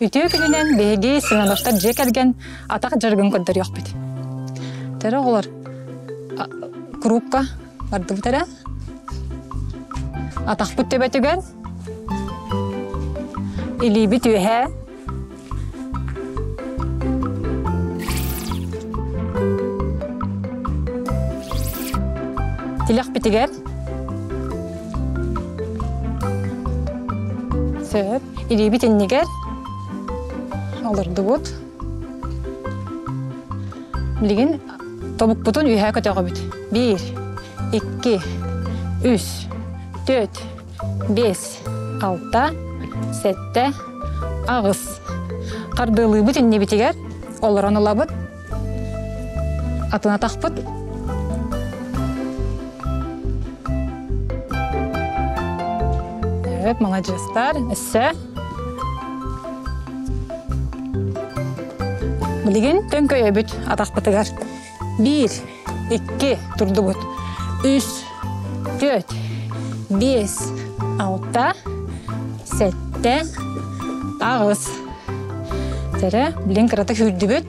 Үтүө күнүнэн биһиги Семеновтар дьиэ кэргэн атах дьарыгын көрдөрүөхпүт. Төрө оҕолор курупка бардыбыт эрэ. Атахпыт төбөтүгэр илиибит үөһээ Тилэхпитигэр сөп илиибит иннигэр олордубут. Билигин тобукпутун үөһэ көтөҕөбүт. Биир, икки, үс, түөрт, биэс, алта, сэттэ, аҕыс. Хардыылыыбыт иннибитигэр олорон ылабыт. Атын атахпыт. Evet, маладьыастар. Өссө. Билигин төҥкөйөбүт атахпытыгар. Биир, икки турдубут. Үс, түөрт, биэс, алта, сэттэ, аҕыс. Тэрэ, билин кыратык сүүрдүбүт.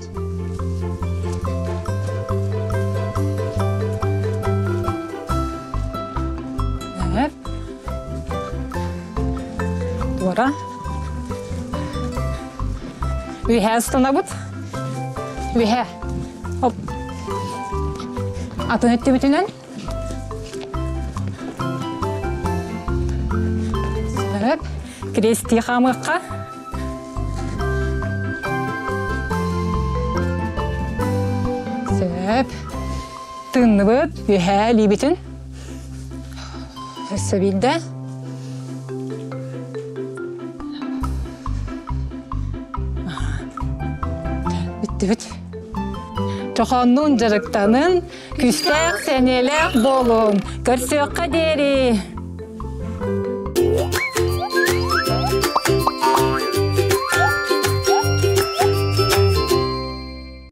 Туора. Үөһээ ыстанабыт. Үөһээ. Оп. Атын өттүбүтүнэн. Сөп. Крестии хаамыахха. Сөп. Тыынныбыт, үөһээ илиибитин. Өссө биирдэ. Бүттүбүт. Чохооннуун дьарыктанын, күүстээх, сэниэлээх буолун. Көрсүөххэ диэри!